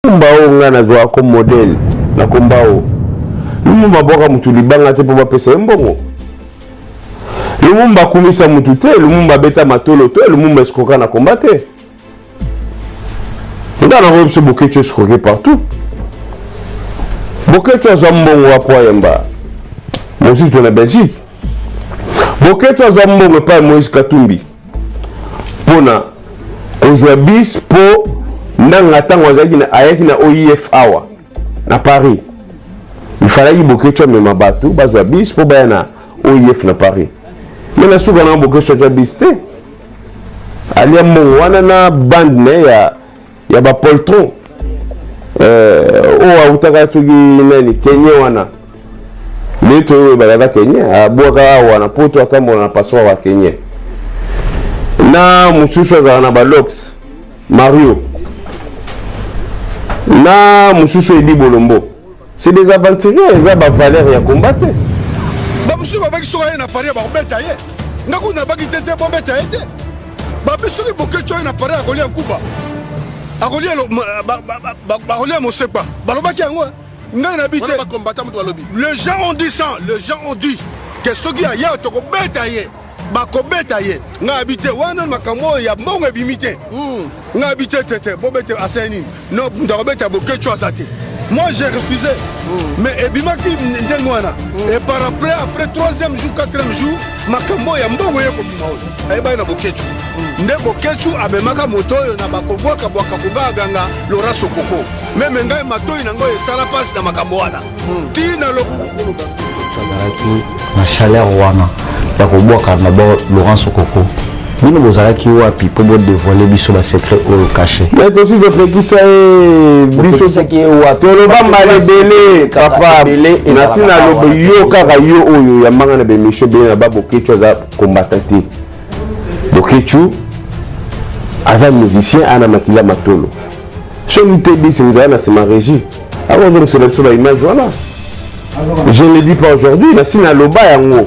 Lumumba oyo ngai nazwaka comme modèle na komba oyo. Lumumba abwaka mutu libanga te mpo bapesa ye mbongo. Lumumba akumisa mutu te, Lumumba abeta matolo te, Lumumba escroka na komba te. Nga na biso Boketshu escroquer partout. Boketshu azwa mbongo wapo ayemba Mozito na Belgique. Boketshu azwa mbongo epai ya Moïse Katumbi mpona kozwa bis mpo nanga ntango azalaki na ayaki na OIF awa na Paris. Il fallait Boketshu amema bato bazwa bis mpo baya na OIF na Paris. Mais na suka na Boketshu azwa bis te. Alia mbongo wana na bande na ye ya ya ba poltron oyo autaka soki nani Kenya wana leto oyo bazalaka Kenya abwaka awa na poto atambola na passeport ya Kenya na mosusu azalaka na balox Mario na mosusu Edi Bolombo. C'est des aventuriers, eza ba valeur ya combat te. Ba mosusu babaki soki aye na Paris bakobeta ye. Nga kuna nabaki te te bobeta ye te. Babi soki Boketshu aye na Paris akolia nkuba. Akolia bakolia mosekwa. Balobaki yango. Ngai nabi te. Les gens ont dit ça, les gens ont dit que soki aye tokobeta ye. Bakobeta ye. Ngai abi te wana makambo oyo ya mbongo ebimi te. Ngai abi te te te bobete asali nini? Non, moto akobeta Boketshu aza te. Moi j'ai refusé. Mais ebimaki ndenge wana. Et par après, après troisième jour, quatrième jour, makambo ya mbongo ye kobima oyo. Ayebaki na Boketshu. Nde Boketshu amemaka moto oyo na bakobwaka bwaka kogaganga Laurent Sokoko. Meme ngai matoi na ngai esala mpasi na makambo wana. Ti na lo azalaki na chaleur wana ya kobwaka na bord Laurent Sokoko. Bino bozalaki wapi mpo bodévoile biso ba secret oyo caché? Mais tosi topekisa ye biso toloba mbala ebele papa nasi naloba yo kaka yo oyo yambanga na baémission ebele na ba Boketshu aza combattant te. Boketshu aza musicien ana makila matolo soki te bisi moto aya na nsima régie akozongisela biso ba image wana. Je ne le dis pas aujourd'hui, nasi naloba yango.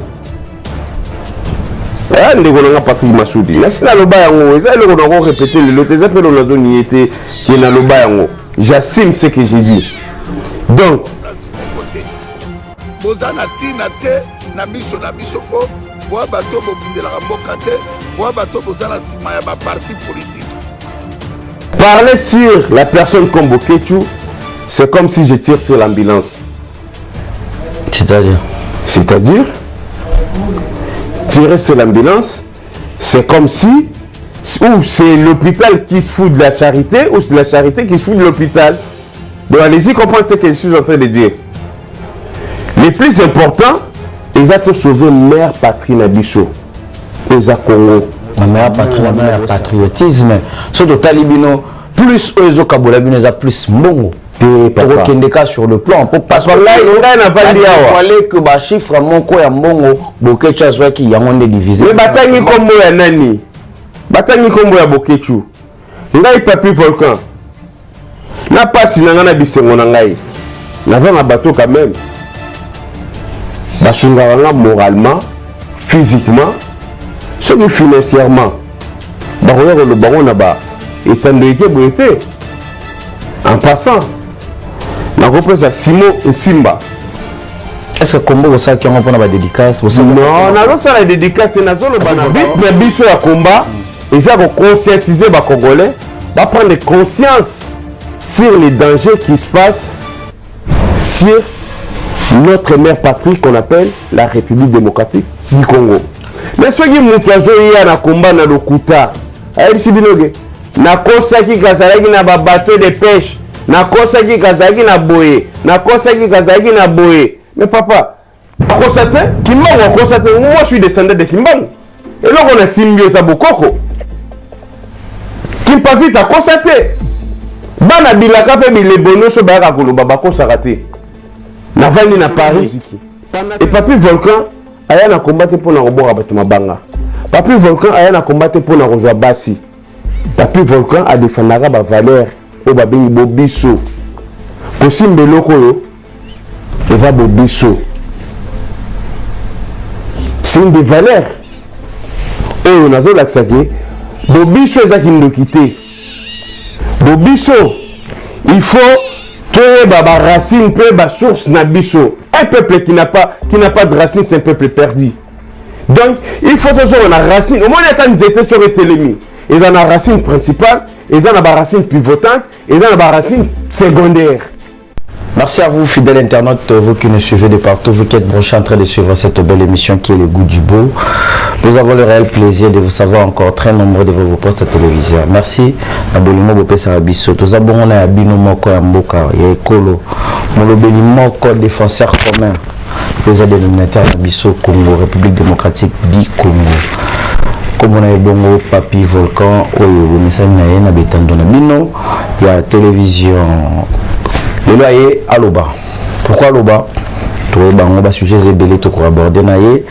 Ndeko na nga Patrick Masudi, nasi naloba yango, eza eloko nako répéter lelo te, eza mpe eloko nazoniye te ke naloba yango. J'assume ce que j'ai dit. Donc boza na ntina te na miso na biso mpo boya bato bobundelaka mboka te, boya bato boza na nsima ya baparti politique. Parler sur la personne comme Boketshu, c'est comme si je tire sur l'ambulance. C'est-à-dire? C'est-à-dire, tirer sur l'ambulance, c'est comme si, ou c'est l'hôpital qui se fout de la charité, ou c'est la charité qui se fout de l'hôpital. Donc allez-y comprendre ce que je suis en train de dire. Le plus important, ils ont sauvé mère patrie na biso. Eza Congo. La mère patrie na bino ya patriotisme. So totali bino plus oyo ezokabola bino eza plus mbongo. Tokokende ka sur le plan po parce que ngai navandi awa fallait que ba chiffre moko ya mbongo Boketshu azwaki yango nde divisé. Mais batangi kombo ya nani? Batangi kombo ya Boketshu. Ngai Papi Volcan. Na pasi na ngai na bisengo na ngai. Naza na bateau quand même. Basungaka nga moralement, physiquement, soki financièrement. Bakoya koloba ngo na ba etando eke boye te. En passant, nakopesa Simon Nsimba. Est-ce que kombo bosalaki yango mpona ba dédicace? Non, nazosala dédicace, nazoloba na but na biso ya combat eza koconscientiser ba Congolais, ba prendre conscience sur les dangers qui se passent sur notre mère patrie qu'on appelle la République démocratique du Congo. Mais soki moto azoya na combat na lokuta, ayebisi bino ke nakosaki kazalaki na ba bateau de pêche, nakosaki kazalaki na boye, nakosaki kazalaki na boye. Mais papa, akosa te, Kimbangu akosa te. Moi je suis descendant de Kimbangu. Eloko na simbi eza bokoko. Kimpavita akosa te. Bana bilaka mpe bilebo nyonso bayaka koloba bakosaka te. Navandi na Paris. Et Papi Volcan aya na combat te mpona koboka bato mabanga. Papi Volcan aya na combat te mpona kozwa basi. Papi Volcan adefendaka ba valeur oyo babengi bobiso. Kosimba eloko oyo eza bobiso. C'est une des valeurs oyo nazolakisa ke bobiso eza kindoki te. Bobiso Il faut toyeba baracine mpe basource na biso. Un peuple qui n'a pas de racine, c'est un peuple perdu. Donc il faut tozonga na racine. Omoni, ata nzete soki etelemi, eza na racine principale, eza na baracine pivotante, eza na baracine secondaire. Merci à vous, fidèles internautes, vous qui nous suivez de partout, vous qui êtes branchés en train de suivre cette belle émission qui est Le Goût du Beau. Nous avons le réel plaisir de vous savoir encore très nombreux devant vos postes téléviseurs. Merci. Na bolingo bopesa biso. Toza bongo na ya bino moko ya mboka ya ekolo. Molobeli moko, défenseur commun. Eza dénominateur na biso Congo, République démocratique du Congo. Kombo na ye bongo Papi Volcan, oyo bomesani na ye na betando na bino ya télévision. Lelo aye aloba. Pourquoi aloba? Toyeba yango, basujet ebele tokoaborde na ye.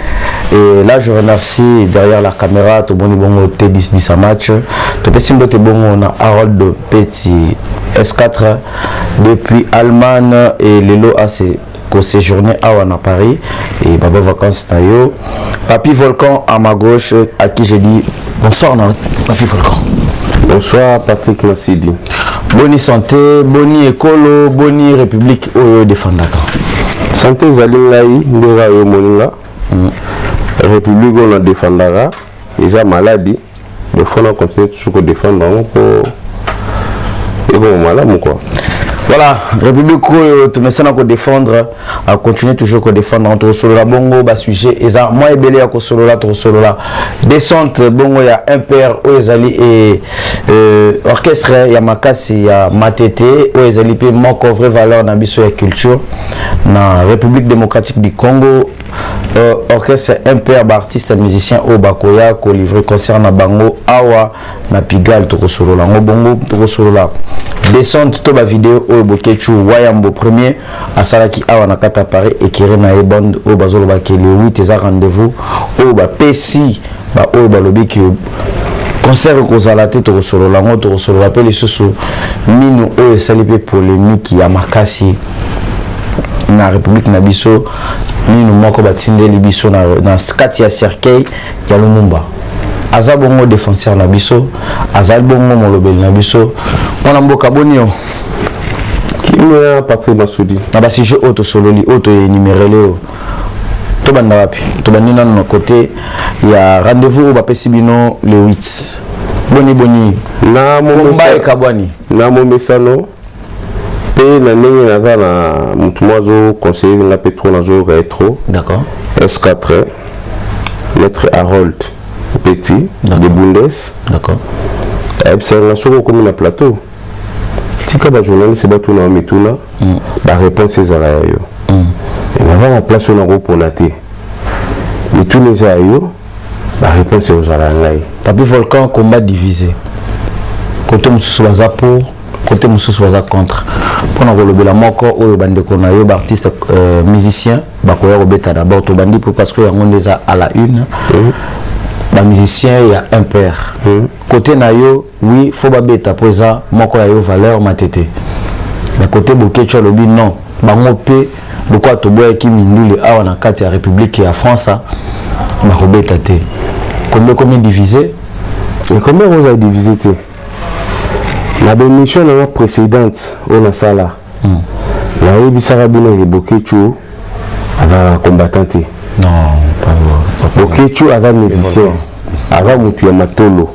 Et là, je remercie derrière la caméra, tomoni bongo T10 10 match. Topesi mbote bongo na Harold Petit S4 depuis Allemagne et lelo ase koséjourner awa na Paris et baba vacances na yo. Papi Volcan à ma gauche, à qui j'ai dit bonsoir na Papi Volcan. Bonsoir, Patrick Massidi. Boni santé, boni ekolo, boni république oyo defandaka? Santé ezali, ngai ndenge oyo moninga. République oyo nadefandaka eza maladi, mais faut na continue toujours kodefendre yango mpo ekoma malamu quoi. Voilà, république oyo tomesana kodéfendre, acontinue toujours kodéfendre. Tokosolola bongo basujet eza mwa ebele ya kosolola. Tokosolola descente bongo ya MPR oyo ezali e, orchestre ya makasi ya Matete, oyo ezali mpe moko vraie valeur na biso ya culture na République démocratique du Congo. Orchestre MPR, baartiste musicien oyo bakoya kolivre concert na bango awa na Pigalle. Tokosolola yango bongo. Tokosolola descente to bavideo oyo Bokechu Wayambo premier asalaki awa na kati ya Paris, ekere na ye bande oyo bazolobaki le 8 eza rendez-vous oyo bapesi baoyo balobi ke concert ekozala te. Tokosolola yango. Tokosolola mpe lisusu mino oyo esali mpe polémique ya makasi na république na biso, mino moko batindeli biso na kati ya cercueil ya Lumumba. Aza bongo défenseur na biso, azali bongo molobeli na biso. Mwana mboka, boni yo? Kimia, Patrick Masudi. Na basujet oyo tosololi, oyo toénumérele oyo, tobanda wapi? Tobandi nano na côté ya rendez-vous oyo bapesi bino le 8. Boni boni na komba ekabwani? Na momesano mpe na ndenge naza na motu mo azoconseille nga mpe trop, nazoyoka ye trop. S4, maître Harold Petit de Bundes, ayebisaka nga: soki okomi na plateau, tika bajournaliste batuna yo mituna, baréponse ezala ya yo. Naza na place oyo nakopona te, mituna eza ya yo, baréponse ekozala ya ngai. Papi Volcan, combat divisé, côté mosusu baza pour, côté mosusu baza contre. Mpona kolobela moko oyo bandeko na yo baartiste musicien bakoya kobeta, d'abord tobandi po parce que yango nde eza à la une. Bamusicien ya MPR, côté na yo, oui, faut babeta mpo eza moko ya yo valeur Matete. Mais côté Bokecu alobi non, bango mpe lokola toboyaki mindule awa na kati ya République ya France, bakobeta te. Kombe komi divisé. Combien kozala divisé te? Na baémission nanga précédente oyo nasala, nayebisaka bino ke Bokecu azalaka combattant te. Non. Bokecu aza musicien, aza motu ya matolo.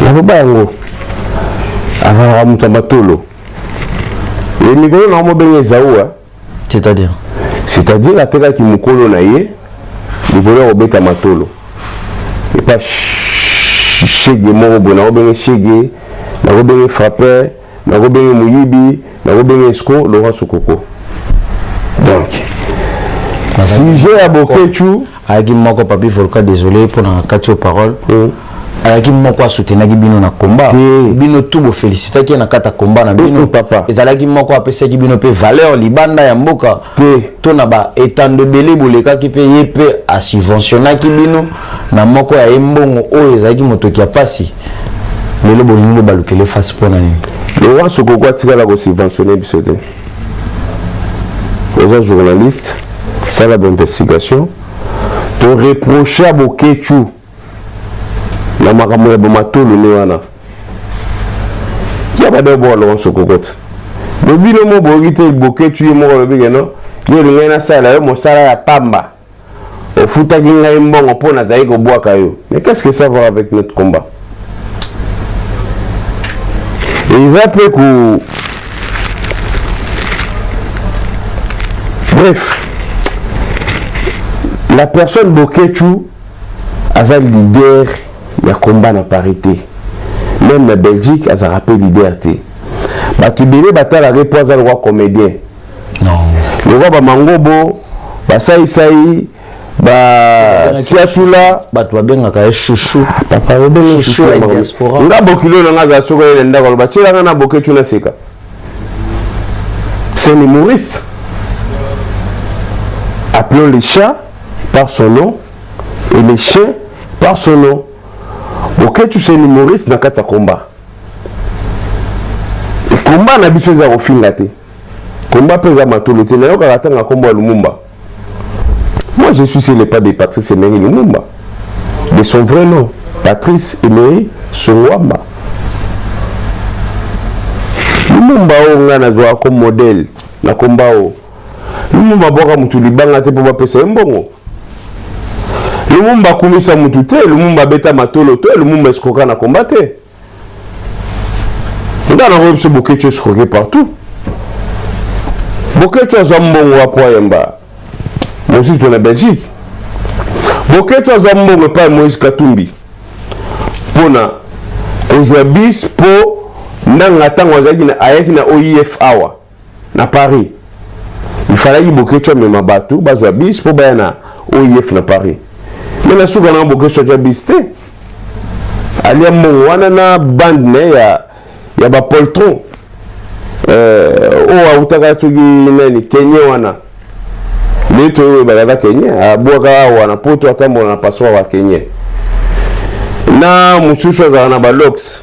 Naloba yango, azalaka moto ya matolo. Mikolo nango mobenga Ezau. C'est-à-dire? C'est-à-dire atekaki mokolo na ye likolo ya kobeta matolo epa shege moko boye. Nakobenge shege, nakobenge frappeur, nakobenge moyibi, nakobenge escroc, Laurent Sokoko. Donc sujet ya Bokecu Ayaki moko, Papi Volcan, désolé mpona kati yo parole, ayaki moko asoutenaki bino na combat. Bino tu bofélicitaki ye na kati ya combat na bino. Papa. Ezalaki moko apesaki bino mpe valeur libanda ya mboka. Te. To na baetando ebele bolekaki mpe ye mpe asubventionnaki bino na moko ya ye mbongo oyo ezalaki motoki ya pasi. Lelo bolingi bobalukele face, mpo na nini? Laurent Sokoko atikala kosubventionne biso te. Oza journaliste, sala bainvestigation. Toreproche ya Bokecu na makambo ya bamatolo ne wana ya bada oboka Laurent Sokoko te. Bobino mo boyoki te Boketshu ye moko alobi ke non, yo olingai nasala yo mosala ya pamba. Ofutaki ngai mbongo mpo nazali kobwaka yo. Mais qu'est-ce que ça va avec notre combat? Eza mpe ko Bref, la personne Boketshu aza leader ya combat na Paris te. Même na Belgique azalaka mpe leader te. Bato ebele batalaka ye mpo aza lokwa comédien. Lokwa bamangobo, basaisai, basiatula. Bato babengaka ye chouchou. Papa obenga chouchou ya diaspora. Nga bokilo na nga azala soki aye na ndako aloba tiela nga na Boketshu na seka. C'est un humoriste. Appelons les chats par son nom et les chiens par son nom. Boketshu c'est un humoriste na kati ya combat. Et combat na biso eza kofinga te. Combat mpe eza matolo te. Nayokaka ntanga kombo ya Lumumba. Moi je suis sur le pas de Patrice Emery Lumumba. De son vrai nom, Patrice Emery Songwamba. Lumumba oyo ngai nazwaka comme modèle na komba oyo. Lumumba abwaka motu libanga te mpo bapesa ye mbongo. Lumumba akumisa motu te, Lumumba abeta matolo te, Lumumba esikoka na komba te. Nga na biso Boketshu escroquer partout. Boketshu azwa mbongo wapo ayemba Mozito na Belgique. Boketshu azwa mbongo epai Moïse Katumbi mpona kozwa bis mpo nanga ntango azalaki na ayaki na OIF awa na Paris. Il fallait Boketshu amema bato bazwa bis mpo baya na OIF na Paris. Mais na suka na Boketshu azwa bis te. Alia mbongo wana na bande na ye ya, ya ba poltron oyo autaka soki nani Kenya wana nde toyo bazalaka Kenya abwaka awa na poto atambola na passeport ya Kenya na mosusu azalaka na balox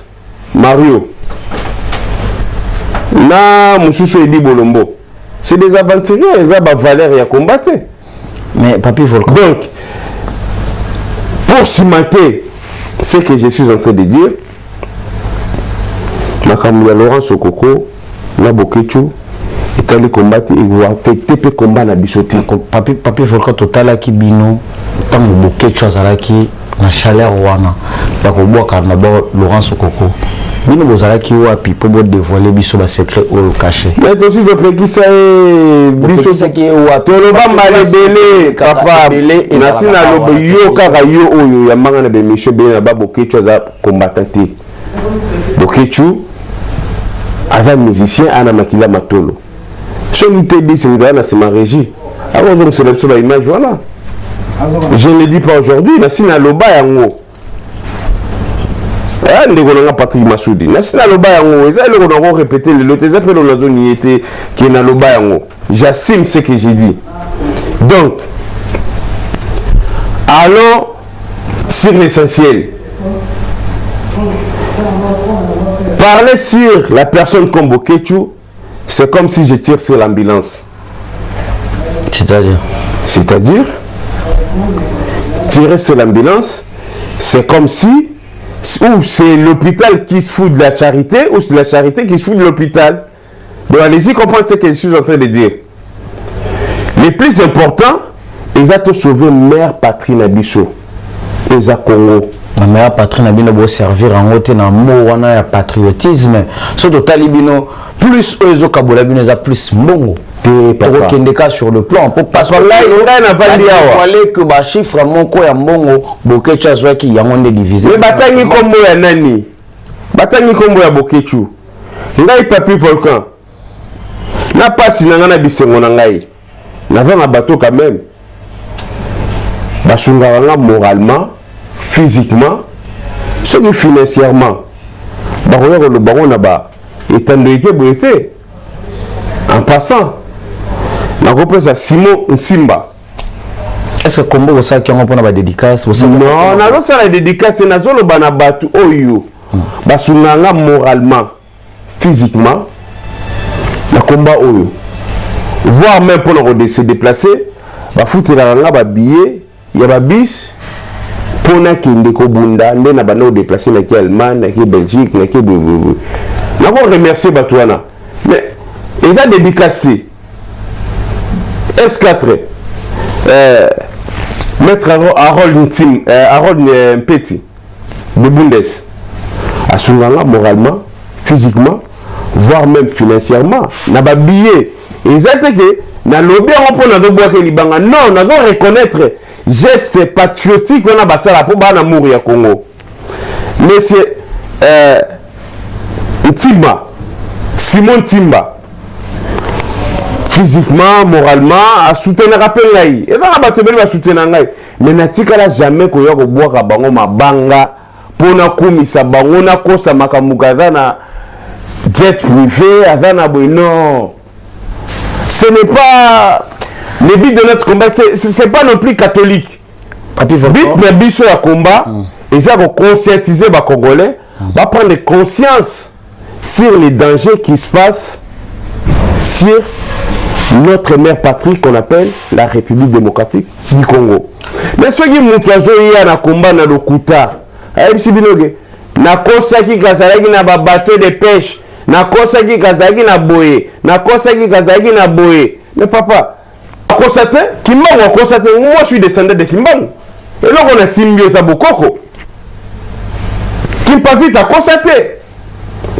Mario na mosusu Edi Bolombo. C'est des aventuriers, eza ba valeur ya combat te. Mais Papy Volcan. Donc, pour cimenter ce que je suis en train de dire, makambo ya Laurent Sokoko na Boketshu etali combat te, ekoaffecte mpe combat na biso te. Papy, Papy Volcan, totalaki bino ntango Boketshu azalaki na chaleur wana ya kobwaka na bord Laurent Sokoko. Bino bozalaki wapi mpo bodévoile biso basecret oyo caché? Mais tosi topekisa ye biso. Bopekisaki ye wapi? Toloba mbala ebele papa, nasi naloba yo kaka yo oyo yambanga na bemission ebele na ba Boketshu aza combattant te. Boketshu aza musicien ana makila matolo. Soki te bisi moto aza na nsima régie akozongisela biso baimage wana. Je ne le dis pas aujourd'hui, nasi naloba yango. Ndeko na nga Patrick Masudi, nasi naloba yango, eza eloko na ko répéter lelo te, eza mpe eloko nazoniye te ke naloba yango. J'assume ce que j'ai dit. Donc, allons sur l'essentiel. Parler sur la personne comme Boketshu, c'est comme si je tire sur l'ambulance. C'est-à-dire? C'est-à-dire, tirer sur l'ambulance, c'est comme si, ou c'est l'hôpital qui se fout de la charité, ou c'est la charité qui se fout de l'hôpital. Donc allez-y comprendre ce que je suis en train de dire. Le plus important, ils ont sauvé mère patrie na biso. Eza Congo. Na mère patrie na bino bo servir en haut na mot wana ya patriotisme. So totali bino plus oyo ezokabola bino eza plus mbongo. Te papa. Okendeka sur le plan po parce que ngai navandi awa. Fallait que ba chiffre moko ya mbongo Boketshu azwaki yango nde divisé. Mais batangi kombo ya nani? Batangi kombo ya Boketshu. Ngai Papy Volcan. Na pasi na ngai na bisengo na ngai. Naza na bateau quand même. Basungaka nga moralement, physiquement, soki financièrement. Bakoya koloba ngo na ba etando eke boye te. En passant, nakopesa Simon Nsimba. Est-ce que kombo bosalaki yango mpona ba dédicace? Non, nazosala dédicace, nazoloba na bato oyo basungaka nga moralement, physiquement na komba oyo, voire même mpona ko se déplacer, bafutelaka nga ba billet ya ba bus mpo nakende kobunda nde na banda kodéplace, nake Allemagne, nake Belgique, nake boye. Nako remercier bato wana, mais Eza dédicace S4, maître Harold Ntim, Harold Mpeti de Bundes asunganga moralement, physiquement, voire même financièrement na babillet. Eza te ke nalobi yango mpo nazobwaka libanga. Non, nazo reconnaître geste patriotique wana basala mpo baa na amour ya Congo. Monsieur Ntimba, Simon Ntimba, physiquement, moralement asoutenaka mpe ngai. Ezaka bato ebele basoutenaka ngai, mais natikala jamais koya kobwaka bango mabanga mpo nakumisa bango, nakosa makambo aza na jet privé, aza na boye. Non, ce n'est pas le but de notre combat. C'est pas non plus catholique. But na biso ya combat eza koconscientiser Bacongolais, baprendre conscience sur les dangers qui se passent sur notre mère patrie qu'on appelle la République démocratique du Congo. Mais soki moto azoya na combat na lokuta, ayebisi bino ke nakosaki, kazalaki na babateau de pêche, nakosaki, kazalaki na boye, nakosaki, kazalaki na boye, mais papa akosa te. Kimbangu akosa te. Moi, je suis descendant de Kimbangu. Eloko nasimbi eza bokoko. Kimpavite akosa te.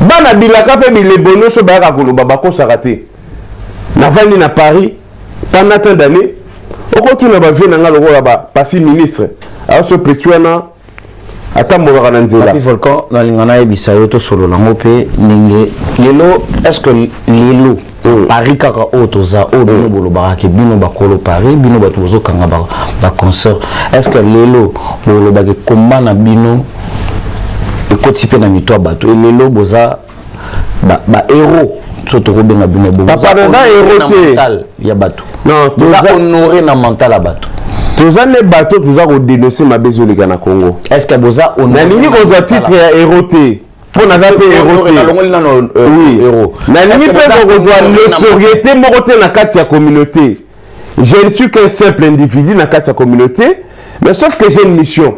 Bana bilaka mpe bilebo nyonso bayaka koloba, bakosaka te. Navandi na Paris pendant tant d'années, okotuna bavieux na nga lokola bapasi ministre aoso peti wana atambolaka na nzela. Papi Volcan, nalinga nayebisa yo, tosolola yango mpe ndenge lelo. Est ce que lelo Paris kaka oyo toza, oyo bino bolobaka ke bino bakolo Paris, bino bato bozokanga baconcert, est ce que lelo bolobaka komba na bino ekoti mpe na mito ya bato? E lelo boza bahéros, so tokobenga bino? Papa, naza héros te. Ya bato, toza honoré na mental ya bato. Toza nde bato toza kodénoncer mabe ezoleka na Congo. Est ce que boza? Nalingi kozwa titre ya héros te, mpo naza mpe héros te. Nalongoli nano héros. Nalingi mpe kozwa notoriété moko te na kati ya communauté. Je ne suis qu'un simple individu na kati ya communauté, mais sauf que j'ai une mission.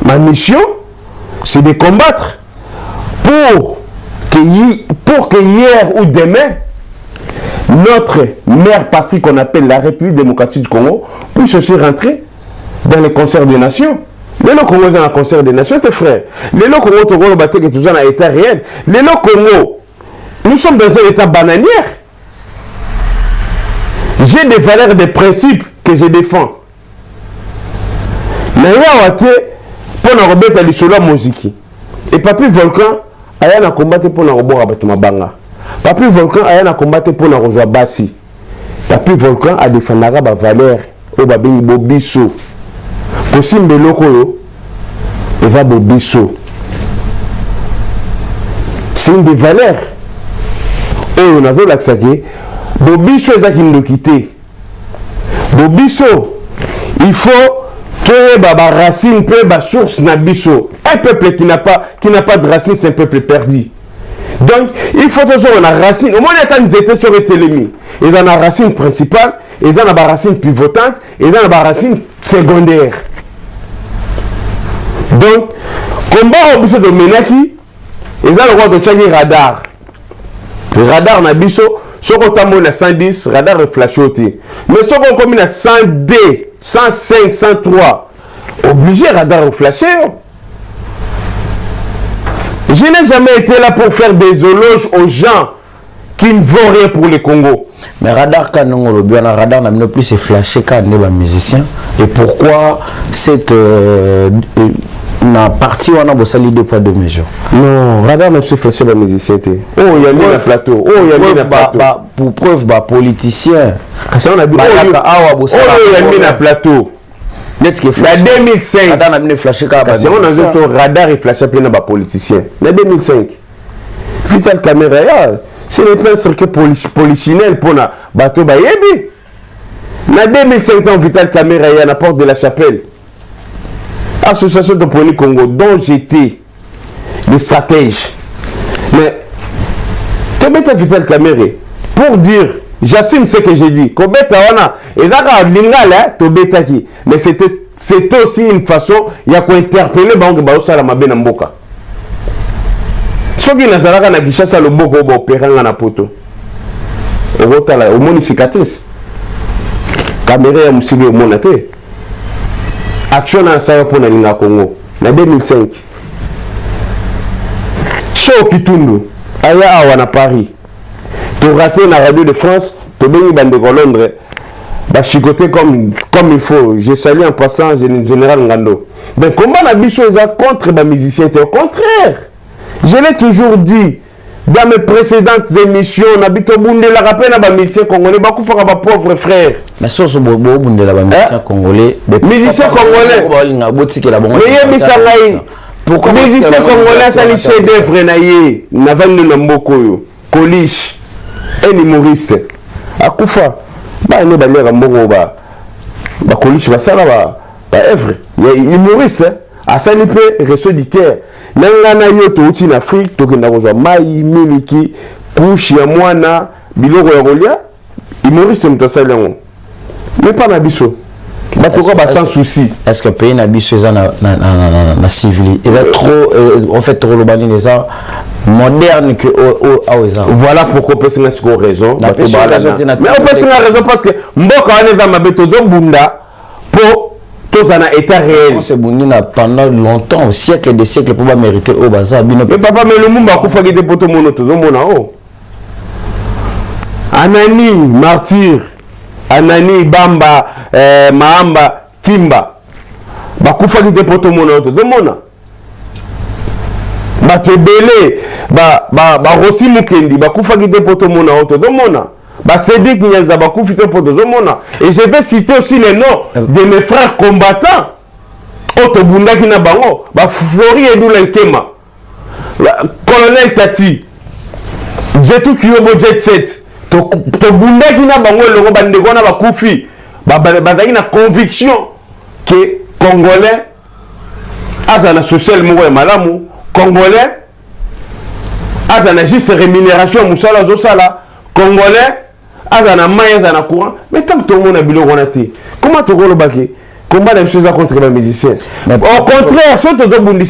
Ma mission, c'est de combattre pour que hier ou demain, notre mère patrie qu'on appelle la République démocratique du Congo puisse aussi rentrer dans les concerts des nations. Lelo Congo eza na concert des nations te, frère. Lelo Congo, tokoloba te ke toza na état réel. Lelo Congo, nous sommes dans un état bananière. J'ai des valeurs, des principes que je défends. Na yawa te mpo na kobeta lisolo ya moziki. E Papi Volcan aya na komba te mpo na kobwaka bato mabanga. Papi Volcan aya na komba te mpo na kozwa basi. Papi Volcan adefendaka bavaleur oyo babengi bobiso. Kosimba eloko oyo eza bobiso, c'est une des valeurs oyo nazolakisa ke bobiso eza kindoki te. Bobiso, il faut toyeba baracine mpe basource na biso. Un peuple qui n'a pas de racine, c'est un peuple perdu. Donc il faut tozonga na racine. Omoni, ata nzete soki etelemi, eza na racine principale, eza na baracine pivotante, eza na baracine secondaire. Donc komba oyo biso tomenaki eza lokola totiaki radar. Radar na biso, soki otamboli na 110, radar eflashe yo te, mais soki okomi na 102, 105, 103, obligé radar eflashe yo. Je n'ai jamais été là pour faire des éloges aux gens qui ne vont rien pour le Congo. Mais radar ka ndenge olobi wana, radar na bino plus eflashe kaka nde bamusicien. Et pourquoi cette na partie wana bosali deux poids deux mesures? Non, radar na biso eflashe bamusicien te. Oyo oyambi na plateau, oyo oyambi na plateau. Pour preuve, bapoliticien bayaka awa, bosala oyo oyambi na plateau. Neti ke na 2005 radar na bino eflashe kaka. Kasi yango nazo so radar eflashe mpe na bapoliticien. Na 2005, Vital Kamerhe ya, ce n'est pas un secret polichinelle mpona bato bayebi. Na 2005 ans, Vital Kamerhe ya na Porte de la Chapelle, association de Poni Congo dont j'étais le stratège, mais tobeta Vital Kamerhe pour dire: j'assume ce que j'ai dit. Kobeta wana ezaka lingala tobetaki, mais c'était aussi une façon ya kointerpeller bango bazosala mabe na mboka. Soki nazalaka na Kinshasa, loboko oyo baopéranga na poto. Okotala, omoni cicatrice, caméra ya mosika omona te. Action na nasala mpo nalinga Congo na 2005, Show Kitundu aya awa na Paris, torater na Radio de France, tobengi bandeko Londres, bachicote comme il faut. Je salue en passant général Ngando. Donc combat na biso eza contre bamusicien te, au contraire, je l'ai toujours dit dans mes précédentes émissions, na bi tobundelaka mpe na bamusicien congolais bakufaka, bapauvre frère. Mais soso bobundela bamusicien congolais? Musicien congolais. Balinga botikela bango. Mais yebisa ngai, musicien congolais asali chef d'œuvre na ye, navandi na mboka oyo, Coliche, un humoriste, akufa. Bana nde baliaka mbongo. Bacoliche basala baœuvre ya humoriste, asali mpe Resto du Cœur. Na ngai na yo touti na Afrique, tokenda kozwa mai, miliki, couche ya mwana, biloko ya kolia. Humoriste moto asali yango, mais mpa na biso bato ka ba sans souci. Est ce que pays na biso eza na civil, eza trop en fait, tokoloba nini, eza moderne que awa eza? Voilà pourquoi opesi nga sikoyo raison. Mais opesi nga raison parce que mboka wana eza mabe, tozobunda mpo tozala na état réel. Ebundi na pendant longtemps, siècle de siècle, mpo bamérite oyo baza bino. Mais papa, mais Lumumba akufaki te mpo tomona, tozomona o Anani martyr, Anani Bamba, Mahamba Kimba bakufaki te mpo tomona oyo tozomona. Bato ebele, barosi Mukendi bakufaki te mpo tomona oyo tozomona. Bacédric Nyanza bakufi te mpo tozomona. Et je vais citer aussi les noms de mes frères combattants oyo tobundaki na bango, baflori Edula Nkema, colonel Tati Jetu Kiyobo, Jet Set. Tobundaki na bango elongo. Bandeko wana bakufi, bazalaki na conviction ke Congolais aza na social moko ya malamu, Congolais aza na juste rémunération ya mosala azosala, Congolais aza na mai, aza na courant. Mais ntango tomona biloko wana te, comment tokolobaki combat na biso eza contre bamusicien? Au contraire, soki tozobundisa